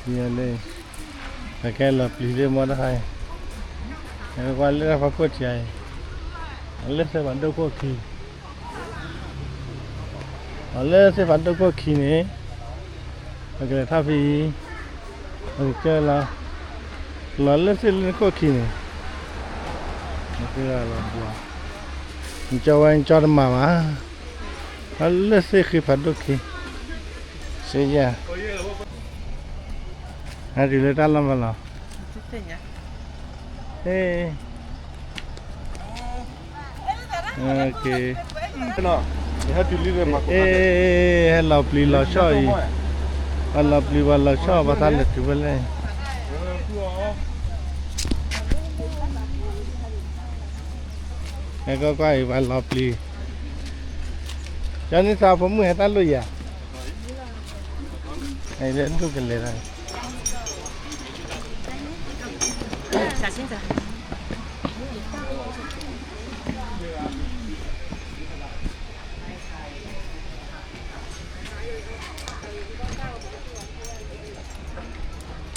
လၢ ပကဲလီၤပျံၤသ့ၣ်မီတခါအံၤ, ကွၢ်လၢတၢ်ဖီခိၣ်ထံးအံၤ, အလၢသ့ၣ်ဖးဒိၣ်ခိၣ်ခံ, အလၢသ့ၣ်ဖးဒိၣ်ခိၣ်ခံန့ၣ်, ပကလဲၤထီၣ်ဖဲအံၤ, ပကကဲလီၤ, လီၤလၢသ့ၣ်လၢခိၣ်ခံန့ၣ်, လီၤဘှီ, နကၠီဝဲနကၠီတမၤဘၣ်, အလၢသ့ၣ်ဃ့ဖးဒိၣ်ခံ, စ့ယဲၢ် ဟဲတုၤလၢတၢ်လီၢ်မးလီၤ, ဟ့ၣ်, ဟဲလီၤပျံၤလီၤဆီၣ်အံၤ, ပှၤလီၤပျံၤပှၤလီၤဆီၣ် ပှၤသးလဲၤတုၤဖဲလဲၣ်, ဟဲကွၢ်ကွၢ်အံၤ ပှၤလီၤပျံၤ, ကၠီန့ၣ်သးဖိမုၣ်ဟဲတၢ်လိၣ်ယၤ အဲၣ်ဒိးကလဲၤတၢ်န့ၣ်,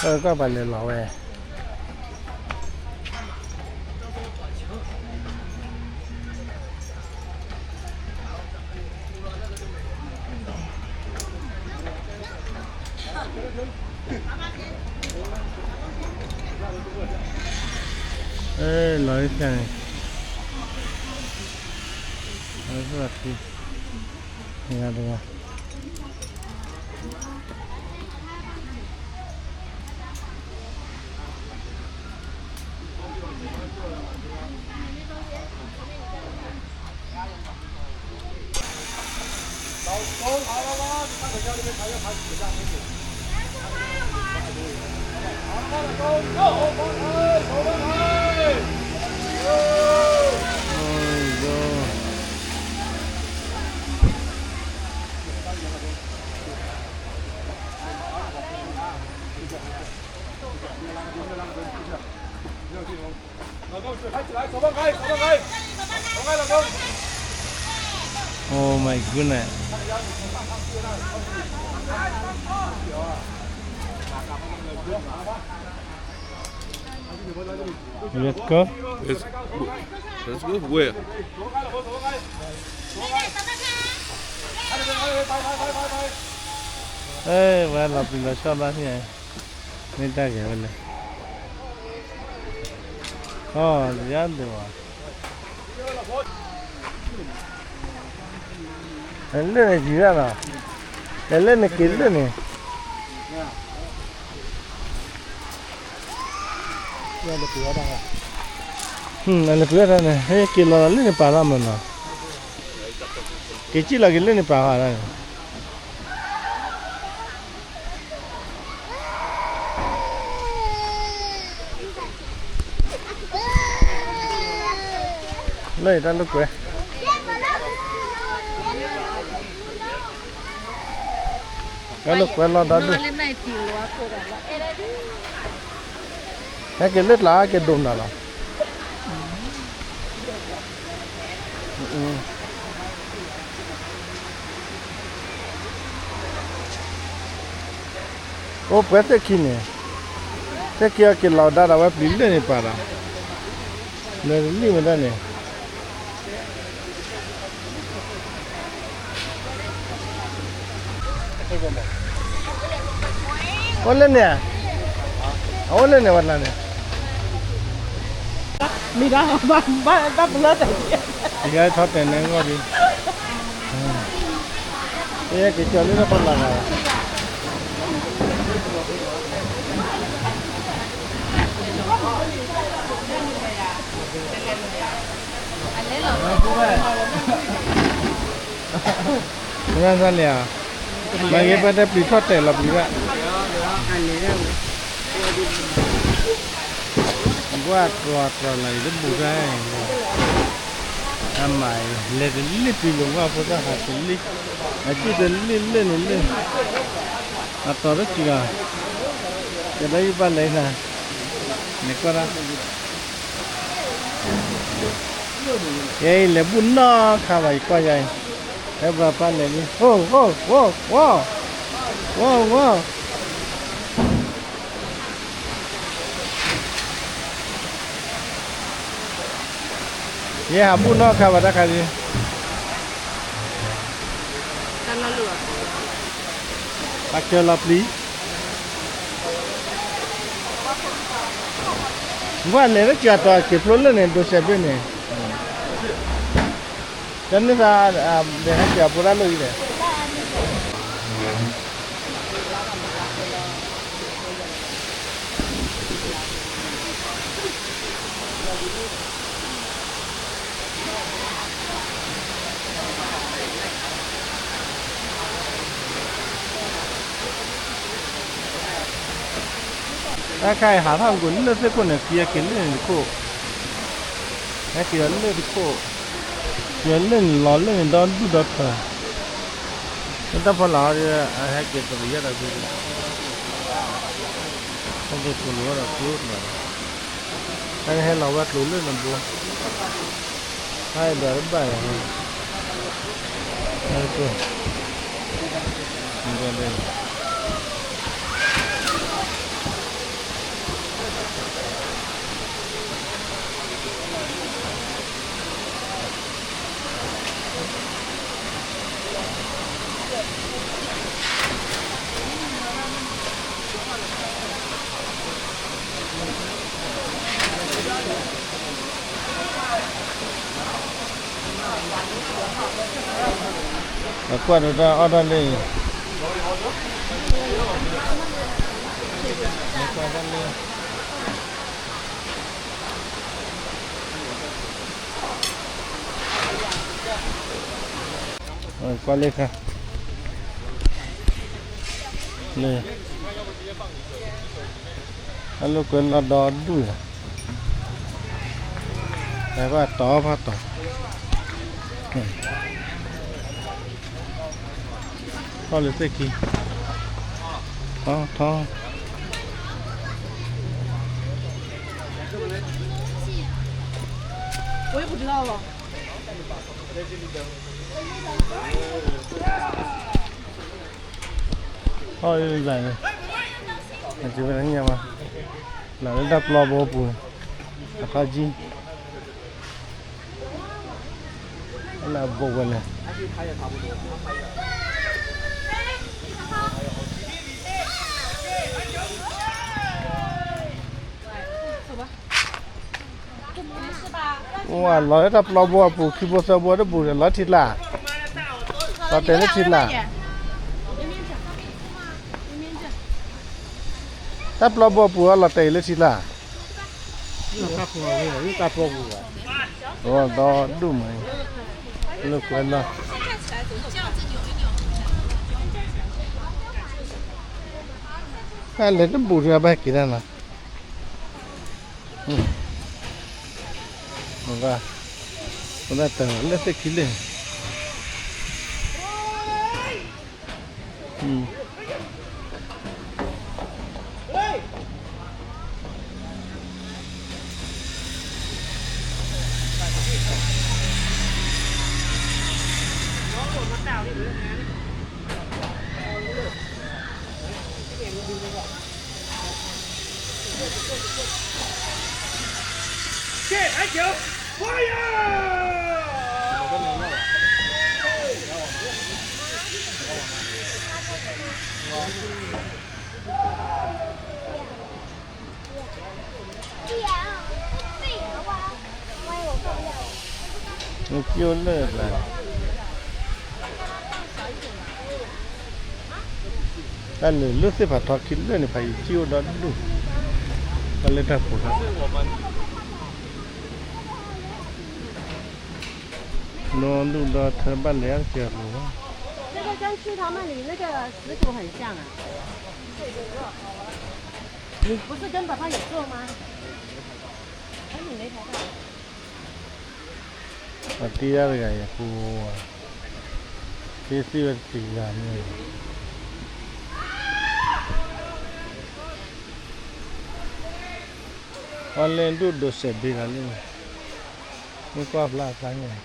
အၢ ကွၢ်ပှၤလဲၤလီၤဝဲ လီၤဖဲန့ၣ်, တဂၤတဂၤ Oh my goodness. Let's go. Let's, let's go. Where? အဲ ဝဲလီၤပျံၤလီၤဆီၣ်ဘၣ်န့ၣ်, မ့ၢ်တၢ်ဂဲၤဝဲလဲၣ်, အီ ယၤဒိးဘၣ်, လၢန့ၣ်ယံၤဒၣ်လီၤ, လဲၤလၢန့ၣ်က့ၤလၢန့ၣ် အလဲၤပှ့ၤဝဲဒၣ်န့ၣ် ဟဲက့ၤလီၤလၢန့ၣ်ပာ်လီၤမးနီၤ, က့ၤစံၣ်လီၤက့ၤလၢန့ၣ်ပာ်ဃာ်ဒၣ်န့ၣ်, လၢယတၢ်လိာ်ကွဲ တၢ်လိာ်ကွဲလီၤဒီဒူၣ်, ဟဲက့ၤလၢကျါက့ၤဒိၣ်နၤလီၤ. အိၣ်ပှဲၤသ့ၣ်ခံန့ၣ်, သ့ၣ်ခံအက့ၤလီၤဒါဒီးဝဲပျံၤလၢန့ၣ်ပာ်ဒီး, လဲၤတလံၣ်ဝဲဒၣ်န့ၣ် အိၣ်လၢန့ၣ်, အအိၣ်လၢန့ၣ်ဝဲဒၣ်န့ၣ်, မ့ၢ်ဒၣ်ဘၣ်တၢ်ပလၢတၢ်, ယထီၣ်တဲာ်န့ၣ်ဂီၢ်ဒံး, ယက့ၤကၠီၤလၢတၢ်ဖီလာ်ဂၤ မ့ၢ်သးလံဧါ, မ့ၢ်ဂ့ၤပှၤတဲပျံၤထီၣ်တဲာ်လီၤပျံၤဘၣ်, ကွၢ်တြီတြီလၢယတဘူးတၢ်အံၤ, အမၤအံၤ လဲၤတလံၣ်ပျံၤလိာ်ကွၢ်ဖိသၣ်ဟးတလံၣ်, အစံၣ်တလံၣ်လၢန့ၣ်လၢ, အတီၤတစံးလီၤ, ကဒီးယဘၣ်လဲၤနၤ, နကွၢ်ဒၣ် ယဲအံၤလဲၤဘူၣ်နီၢ်ခါဘၣ် ယကွၢ်ယၤအံၤ, ဟဲဘၣ်ပၢ်လဲၤလံ, အိၣ် အိၣ် အိၣ် အိၣ်, အိၣ် အိၣ်, ယဟးဘူၣ်နီၢ်ခါဘၣ်တၢ်ခါဒ်, ဟးကၢၤလီၤပျံၤ, ကွၢ်လဲၤလၢကၠၤတီၤက့ၤဖျိလၢန့ၣ် ဒိးစဲးဘ့ၣ်န့ၣ်, တန့ၢ်သး, ဒဲးဟဲကၠၤဖိတၢ်လိၣ်အံၤဒီး တၢ်ခါအံၤဟးထီၣ်က့ၤလၢသ့ၣ်ခိၣ်န့ၣ် က့ၤက့ၤလၢန့ၣ်တခိၣ်, ဟဲက့ၤဒီးလၢတခိၣ်, က့ၤလၢန့ၣ်လီၤလၢန့ၣ်ဒီဒူၣ်ဒီထၢ, လၢတၢ်ဖီလာ်အီၤဒီး အဟဲက့ၤတရံးယဲၢ်ဒီးဒူၣ်, ဟဲက့ၤကိးလိာ်ဝဲဒီးကျိတလီၤ, တၢ်န့ၣ်ဟဲလီၤဝဲကျိလၢနဘိ, တၢ်အဲၣ်ဒိးတဘၣ်ယၤ, တၢ်တကိၢ် အကွၢ်ဒီးတၢ်အီၣ်တၢ်လၢအံၤ, ကွၢ်လၢခါ, လၢ, အလိာ်ကွဲလီၤဒီဒူၣ်လီၤ, ဖဲဘၣ်တီၤဖးတီၤ, ထီၣ်လၢသ့ၣ်ခံ, ထီၣ်ထီၣ် အီၣ်လၢလၢ်န့ၣ်, အဝဲလၢညါမး, လၢ်လၢတၢ်ပျီဘိပူၤ, အခါကံ, လၢအဘိဝဲလဲၣ်. အိၣ်လီၤလၢတၢ်ပျီဘိအပူၤ ခံဘိသၢဘိတဘူၣ်ဒီး လီၤထံကျါ, လီၤတဲာ်လၢထံကျါ, တၢ်ပျီဘိအပူၤအလီၤတဲာ်အံၤလၢထံကျါ, ဒီဒူၣ်မး, လိာ်ကွဲလီၤ, တၢ်လဲၤတဘူၣ်တဂၤဘၣ်က့ၤတၢ်နီၤ, ပဒၣ်တၢ်လၢသ့ၣ်ခံလၢ နကၠိလၢ်လၢ်, တၢ်လၢာ်လၢသ့ၣ်ဖးထီခံလၢာ်န့ၣ် ဖးယံာ်ကၠံၣ်အိၣ်ဒီဒူၣ်, တၢ်လၢတၢ်ပူၤတၢ် ဒီဒူၣ်ဒီထၢဘၣ်လဲၤအါတက့ၢ်အပူၤဘၣ်. 那个跟去他们里那个石鼓很像啊。你不是跟爸爸有做吗？那你没抬到。 ပှၤတ့ဒၣ်တဂၤအံၤအဃိ, တ့သ့ဝဲတက့ၢ်ဂၤမ့ၢ်, အီၤလဲၤဒိၣ်ဒိးစဲးဘ့ၣ်ဂၤလံ, မ့ၢ်ကွၢ်ဖျါဖျါညါ,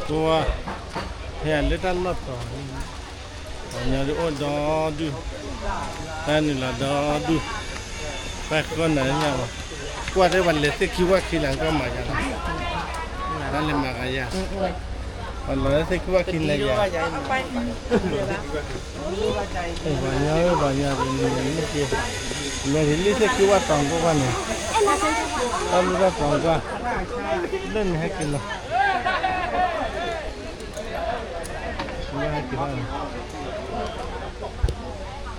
ကိးဝဲ, ဟဲလၢတၢ်လီၢ်တီၤ, ပှၤကညီဒုးအိၣ်ဒီဒူၣ်, တၢ်နုာ်လီၤဒီဒူၣ်, ပၢ်ကီၢ်နၤလၢညါဘၣ်, ကွၢ်တဲပှၤလဲၤသ့ၣ်ခံဝၣ်ခံလၢကမၤယၤလီၤ, တၢ်လဲၤမၤကယၤ, ပှၤလီၤလၢသ့ၣ်ခံဝၣ်ခံလဲၤယၤ, ပှၤညီပှၤညီ, လဲၤလံသ့ၣ်ခံဝၣ်တီၤကွၢ်ကွၢ်န့ၣ်, တၢ်လူၢ်တၢ်တီၤကွၢ်, လၢန့ၣ်ဟဲက့ၤလီၤ, ဟဲက့ၤ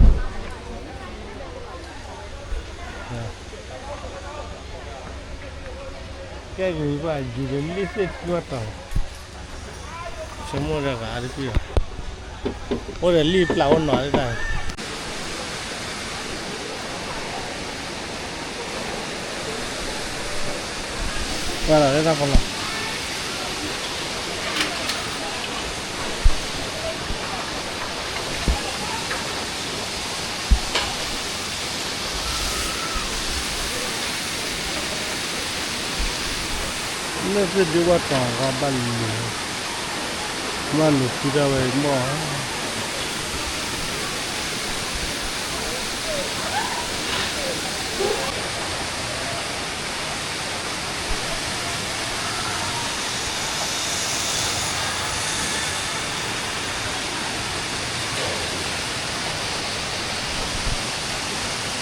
လီၤ. ကဲဂ့ၤဘၣ် ယူၤဒီးလံသ့ၣ်ခံဝၣ်တီၤ, ဆိကမိၣ်ဒီးဂၤတဖု, အိၣ်ဒီးလံပျၢ်အိၣ်နီၤဒၣ်, ဝဲလီၤလၢတၢ်ဖီလ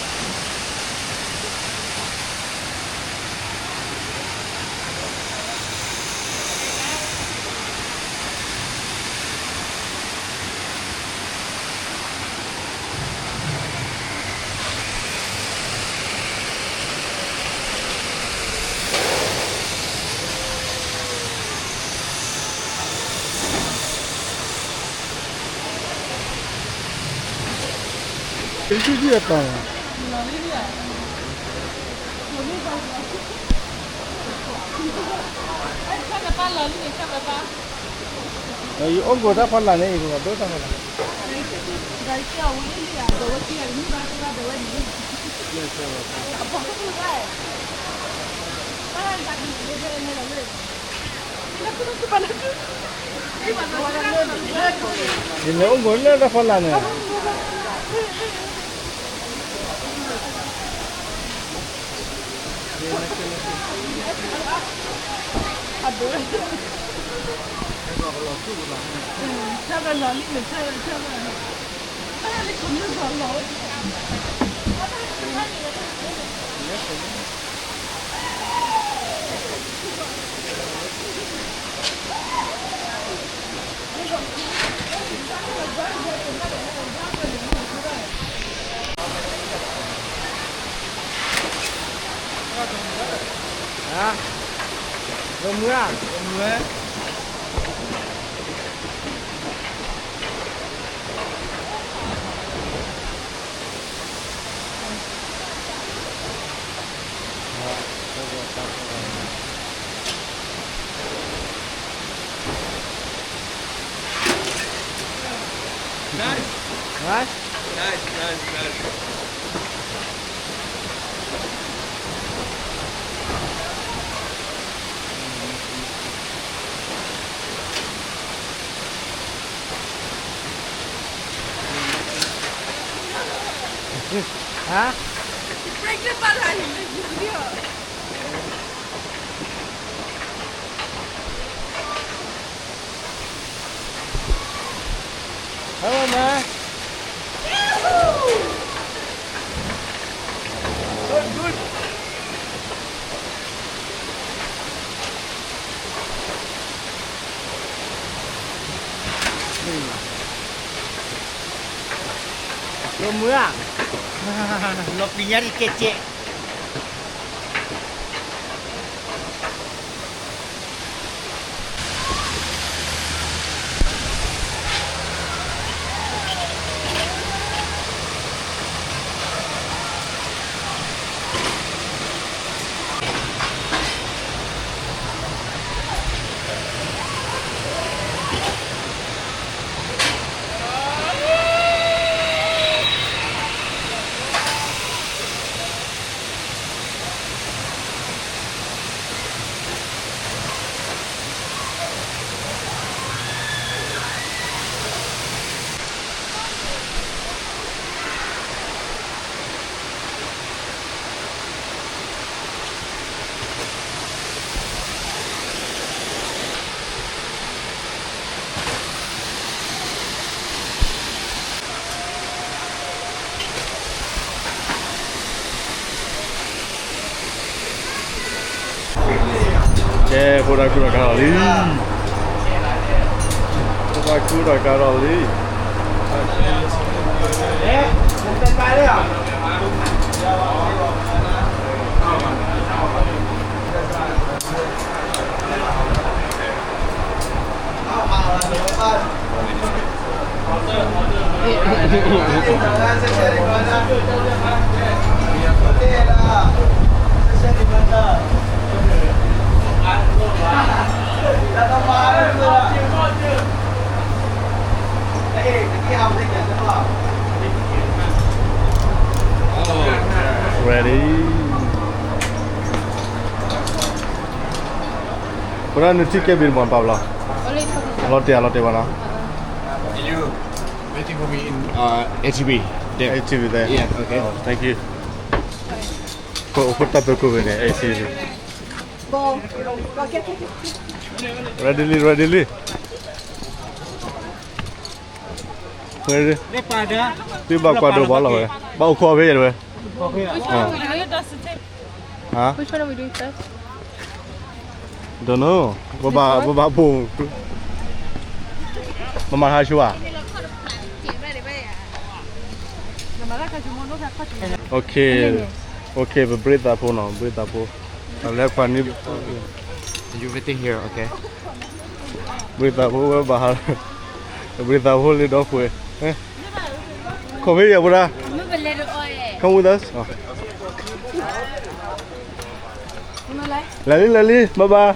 ာ် လၢသ့ၣ်ဒ့ဝၣ်တီၤဂီၢ်ဘၣ်လံၤ, ဘၣ်လံၤခံဒၣ်ဝဲမီၢ် တဆံဆံအတီၤ, ယအိၣ်ကိးတၢ်ဖီလာ်န့ၣ် ယကဒိၣ်တၢ်ဖီလာ်, ယလဲၤအိၣ်ကိးလၢတၢ်ဖီလာ်န့ၣ် မုၢ်ဧါ, မုၢ်ဧါ. Nice. Nice? Nice, nice, nice. Huh? Break the bottle. Hello, man. So good. လီၤမုၢ်ဧါ, လီၤပျံၤညါတကဲကဲ. ဖိဒၣ်ကူဒီးကါထီၣ်လံ, ဖိဒၣ်ကူဒီးကါထီၣ်လံ. Ready. ဖိဒၣ်နုၤထံၣ်ကဲဘ့ၣ်တမီၢ်ပာ်ဘျီ, လီၤတဲာ်လီၤတဲာ်ဘၣ်နီၤ. Can you waiting for me in uh, A T V? There. A T V there. Yeah, okay. Oh, thank you. ဖိတၢ်ပၢၤကိးဂၤန့ၣ် A T V. Ready လံ ready လံ. သုဘၣ်ကွၢ်ဒိးဘၣ်လီၤဝဲ, ဘၣ်အိၣ်ခိးဖဲယဲၢ်ဝဲ. Which one are we doing first? Don't know. ပဘၣ် ပဘၣ်ဘိၣ်, ပမၤဟါဆူၣ်ဧါ. Okay, okay, ပဘြ့းသးဖိနီၤ, ဘြ့းသးဖိ, လၢခွါနံၣ်, you waiting here, okay? ဘြ့းသးဖိဝဲဘၣ်ဟါ, ဘြ့းသးဖိလၢဒီးဃဲၤ, ခိးဖဲယဲၢ်ဖိဒၣ်, come with us. လဲၤလံ လဲၤလံ bye bye.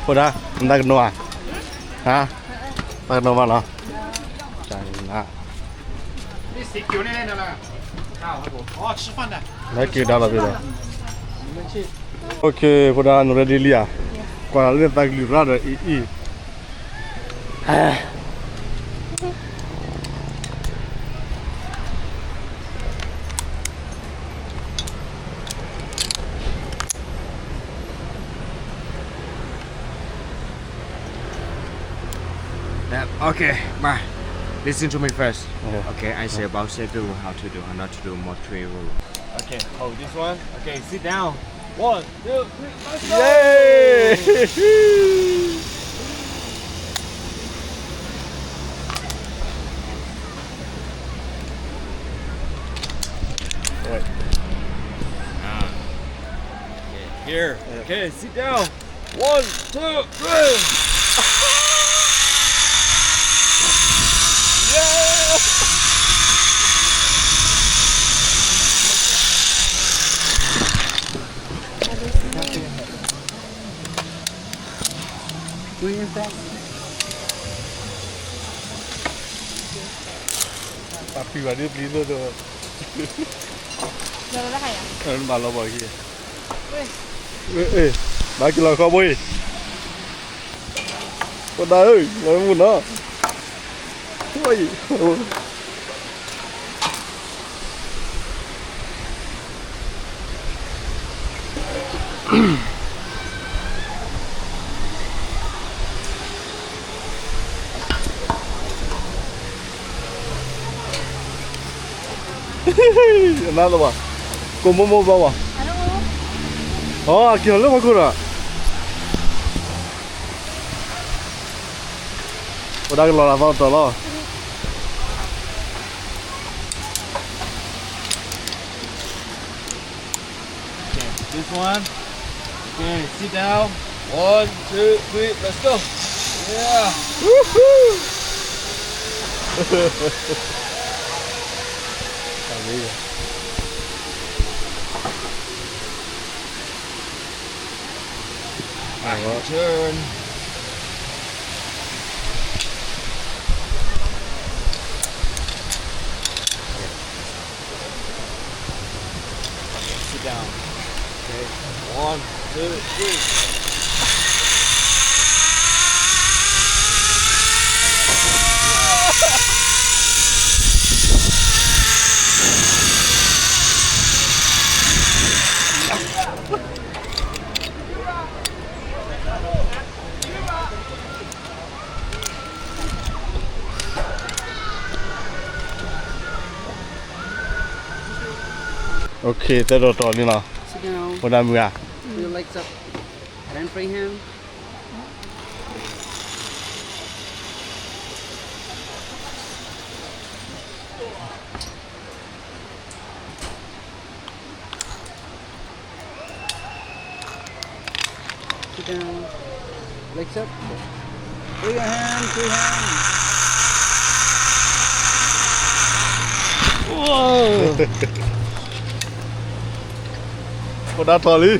ဖိဒၣ်, နတၢ်ကနိးဧါ, ဟါ, တၢ်ကနိးမးနီၤ, န, လၢက့ၤဒါလီၤဖဲဒီး, okay, ဖိဒၣ် န ready လံဧါ, ကွၢ်လၢသးကလုၢ်ရၣ်ဒီးအံၤအံၤ. Yeah, okay, ma, listen to me first. Okay. Okay, I say about set rule, how to do, how not to do, more three rule. Okay, hold this one. Okay, sit down. One, two, three, let's go! Yay! Wait. Ah. Okay, here. Yeah. Okay, sit down. One, two, three. Yeah! Papi, bá dí plí dô dô. Bá ló bá hí. Bá kí lọ kho bôi. Kho đá ơi, lọ mù nó. Ôi. Another one. Kô mô mô bá wà. Ồ, a kì lơ bá kô rà. Ủa, đang lo là vào trò lo. Okay, this one. Okay, sit down. One, two, three, let's go. Yeah. Woohoo! Back to turn. Okay, sit down. Okay, one, two, three. Okay, သၢတီၤတီၤန့ၣ်လီၤ. Sit down. ဖိဒၣ်မုၣ်ဂၤ. Put your legs up. Put in free hand. Sit down. Legs up. Free your hand, free hand. Whoa. ဖိဒၣ်ထီၣ်လံ.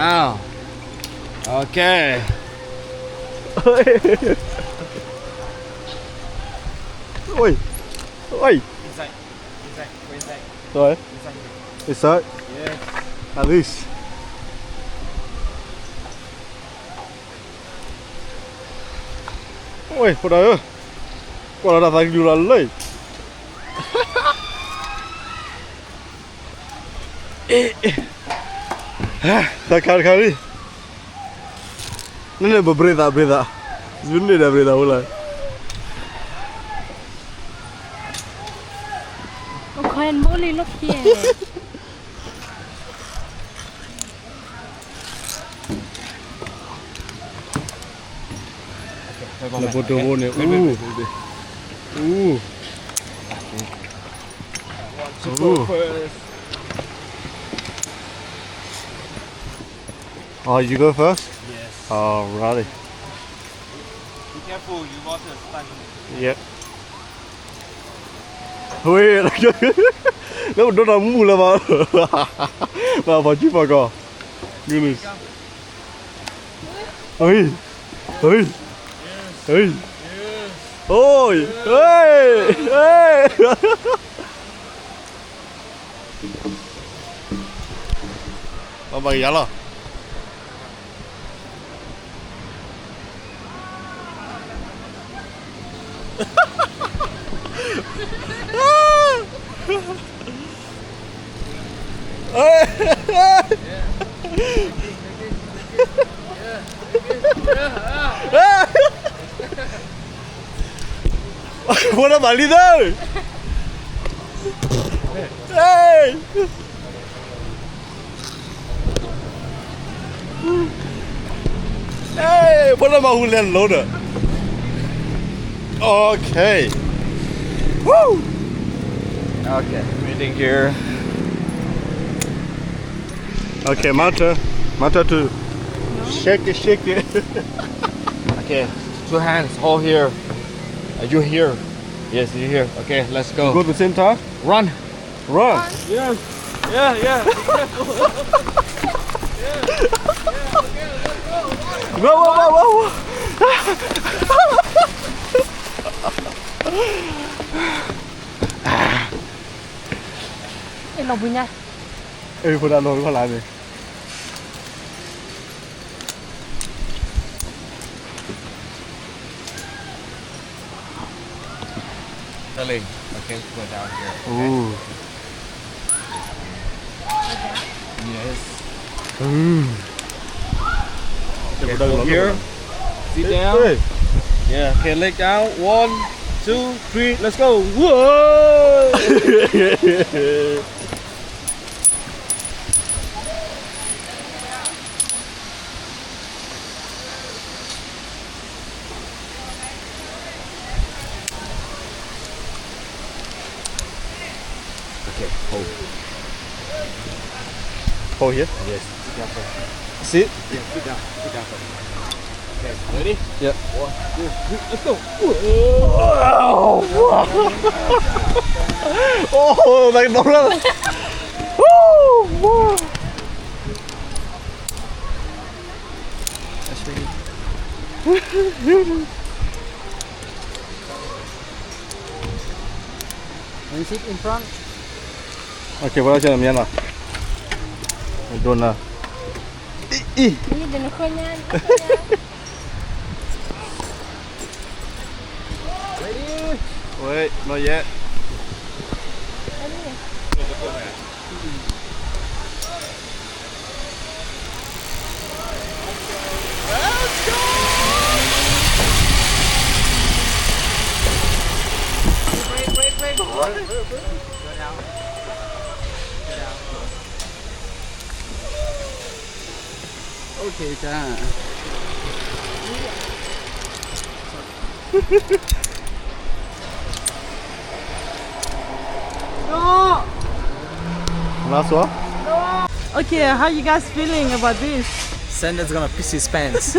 อ้าว โอเค. Oi. Oi. Inside. Inside. Go inside. Sorry. Inside here. Inside? Yes. At least. Oi, ဖိဒၣ်ဧၢ, ကွၢ်လီၤတၢ်သးကဒုလီၤလၢ. တခါတခါလံ. နန့ၣ်ပဘြ့သးဘြ့သး, နန့ၣ်ဒီးဘြ့သးဖိလၢ. အိၣ်ခီၣ်မူလံလီၢ်ခံ. လၢဖိတိၢ်ဖိန့ၣ် အူ, အူ. One, two, go first. Oh, you go first? Yes. Alrighty. Be careful, you water stuck in. Yep. Wait, လၢပဒိၣ်တၢ်မူလၢၤဘၣ်, ဘၣ်ပှၤကံပှၤကီၢ်, goodness. Hey, hey, hey, hey, hey. ဘၣ်ဘၣ်ယၤလီၤ. What about leader? Hey! Hey, what about who let loader? Okay. Woo! Okay, waiting here. Okay, my turn. My turn to shake it, shake it. Okay, two hands, hold here. Are you here? Yes, you here. Okay, let's go. Go to the same time. Run. Run. Yeah. Yeah, yeah. Go, go, go, go, go. Ê, lon bui nha. Ê, pô đa lon kho lá nè. Darling, okay, go down here. Okay? Ooh. Yes. Ooh. Okay, go here. Sit down. Hey, hey. Yeah, okay, leg down. One, two, three, let's go. Whoa! Okay, hold. Hold here? Yes, sit down first. Sit? Yeah, sit down, sit down first. Okay, ready? Yeah. One, two, three, let's go. Whoa! Oh, my God. Woo! Woo! That's pretty. Can you sit in front? Okay, what else you have? Don't know. Ih, ih. Ih, don't know. Ready? Wait, not yet. Ready? Let's go! Brake, brake, brake. Go down. Okay, done. No. Last one. No. Okay, how you guys feeling about this? Sanders gonna piss his pants.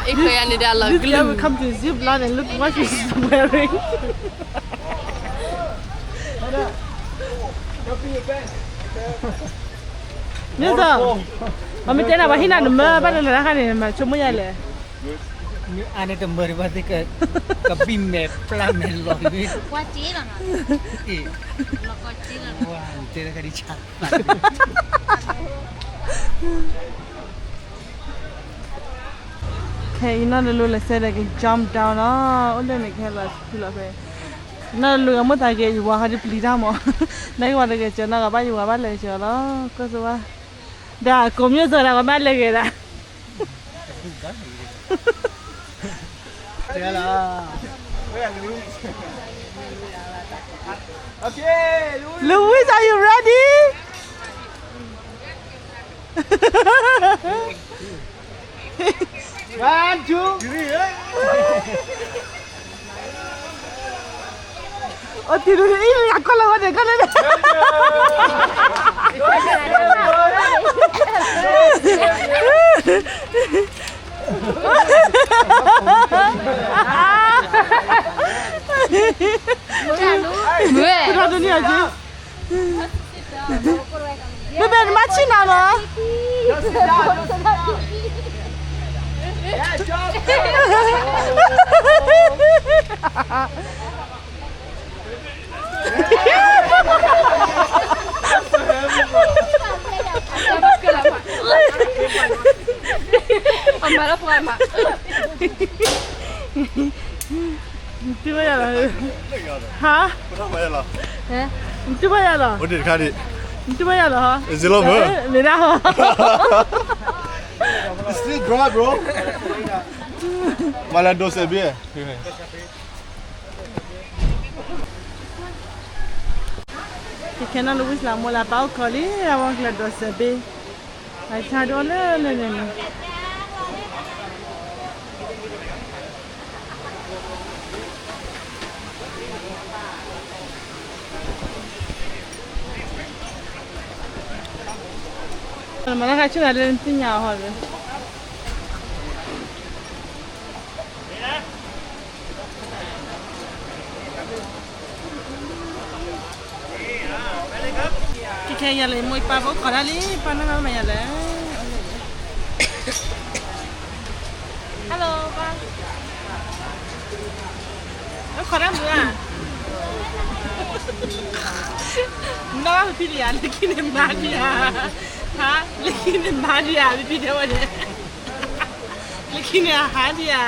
If you ever come to Zip Line and look what he's wearing. Mira, mami tena bahina nama, ba la la kani ma chomo ya le. Ni ane te mari ba te ka, ka bi me pla me lo ni. Wa ti la na. E. Lo ko ti la. Wa, te ka di cha. Okay, you know the lula said I can jump down. Oh, oh, let me get lost. Pull up here. နီၢ်လူၤအမိၢ်သးဂ့ၤ ယဝၤဟီဒ်ပျံၤတၢ်မး, နကဝၤတဂ့ၤစၢၤနီၢ်ဂၤဘၣ်ယဝၤဘၣ်လဲၤစၢၤလီၤ, ကစၢ်ဝါ, ဒီးကိးမၠိၣ်စၢၤဒၣ်ဝဲဘၣ်လဲၤဂ့ၤဒၣ်, Luis, are you ready? One, two, three. အိၣ်တံၤဒုးအံၤ အကီၢ်လၢဝဲန့ၣ် ကီၢ်လၢန့ၣ် ဝဲ Baby, နမၤဆံၣ်နၤလီၤ. Ama la pua ma. နတူၢ်ဘၣ်ယၤလီၤ. ဟါ? နတူၢ်ဘၣ်ယၤလီၤ. အိၣ်ဒံးတခါဒံး. နတူၢ်ဘၣ်ယၤလီၤ. မ့ၢ်ဒၣ်ဟီ. It's still dry, bro. မၤလၢဒိးစဲးဘ့ၣ်. ကဲခဲနီၢ်လၢဝံၣ်စလၤမိၢ်လၢပၢ်အိၣ်ခိးလံ အဝဲကျဲဒိးစဲးဘ့ၣ်. အဆါဒိၣ်လၢလၢလၢလၢ မၤလၢခါဆူၣ်ဂၤလၢနသ့ၣ်ညါအီၤဟီဒီး ခဲခဲယၤလၢမိၢ်ပၢ်ဖိခိးဒၣ်လံ ပၢ်နီၢ်နီၢ်မၤယၤလဲၣ်. Hello ပၢ်, ခိးဒၣ်မုၢ်ဧါ. နီၢ်ဖံဖံလံဧါ လၢခံန့ၣ်မၤဒံးဧါ. ဟါ, လၢခံန့ၣ်မၤဒံးဧါ ဖံဖံတဲဝဲန့ၣ်. လၢခံန့ၣ်အဟါဒံးဧါ.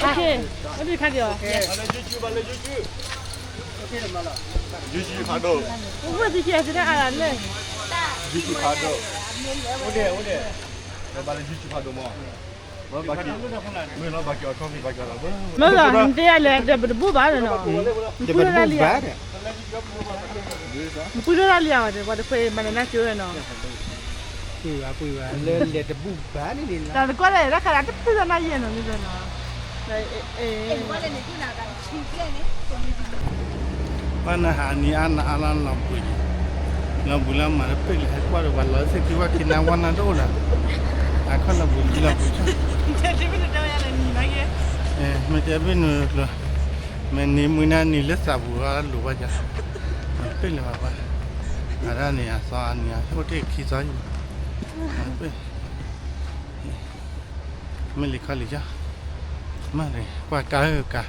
Okay, အိၣ်ဒံးတခါဒံးအီၤ. YouTube ဖးဒိၣ်, အိၣ်ဒဲး, အိၣ်ဒဲး, ဘၣ်လၢ YouTube ဖးဒိၣ်မး, ဘၣ်က့ၤ, မ့ၢ်လီၤ ဘၣ်က့ၤအီၤ coffee ဘၣ်က့ၤအီၤလီၤ, မ့ၢ်လီၤ နတဲယၤလဲၣ် ဒီးပတဘူၣ်ဘၣ်နီၤ, နပှံၤထီၣ်တၢ်လံဧါ, နပှံၤထီၣ်တၢ်လံဧါ, ပှၤတဖဲမၤနၢၤနၢ်ကၠိဝဲနီၤ. ပှံၤဘၣ်ပှံၤဘၣ် လၢလဲၤတဘူၣ်ဘၣ်န့ၣ်န့ၣ်လီၤ. တၢ်တကွၢ်လၢတၢ်ခါဒၣ်တဖုသးနၢ်ယဲၢ်နီၤ မ့ၢ်နီၤ. ပှၤနဟးနံၤအါနၤအါလၢလီၤဘှံး, လီၤဘှံးလၢမၤတပ့ၢ်လၢဟဲကွၢ်ဒီးပှၤလီၤသ့ၣ်က့ၤဝဲခံနၤဝါနၤတအိၣ်လၢၤ, အခီၣ်လီၤဘှံးလီၤဘှံး, မ့ၢ်တဲဘ့ၣ်နုၤကျၢၤ, မ့ၢ်နံၤမုၢ်နၤနံၤလၢသးပူၤအလိၤဘၣ်ယၤ, ပ့ၢ်လၢၤဘၣ်ဘၣ်, အဒၣ်န့ၣ်အသီအနံၤအအိၣ်တ့ၢ်ခံသီယံၤ, ပ့ၢ် မ့ၢ်လံခီလံယီၤ, မ့ၢ်ကွၢ်ကါဧၢကါ,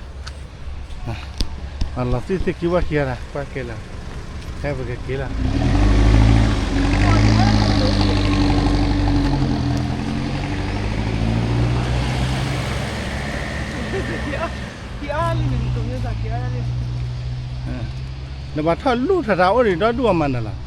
အလီၤသ့ၣ်သ့ၣ်က့ၤဝဲခံဂၤဒၣ် ကွၢ်ကဲလၢာ်, ဟဲပကက့ၤလီၤ. နဘၣ်ထီၣ်လူထီၣ်တၢ်အိၣ်ဒံးဒီဒူၣ်အမၤနၢၤလီၤ.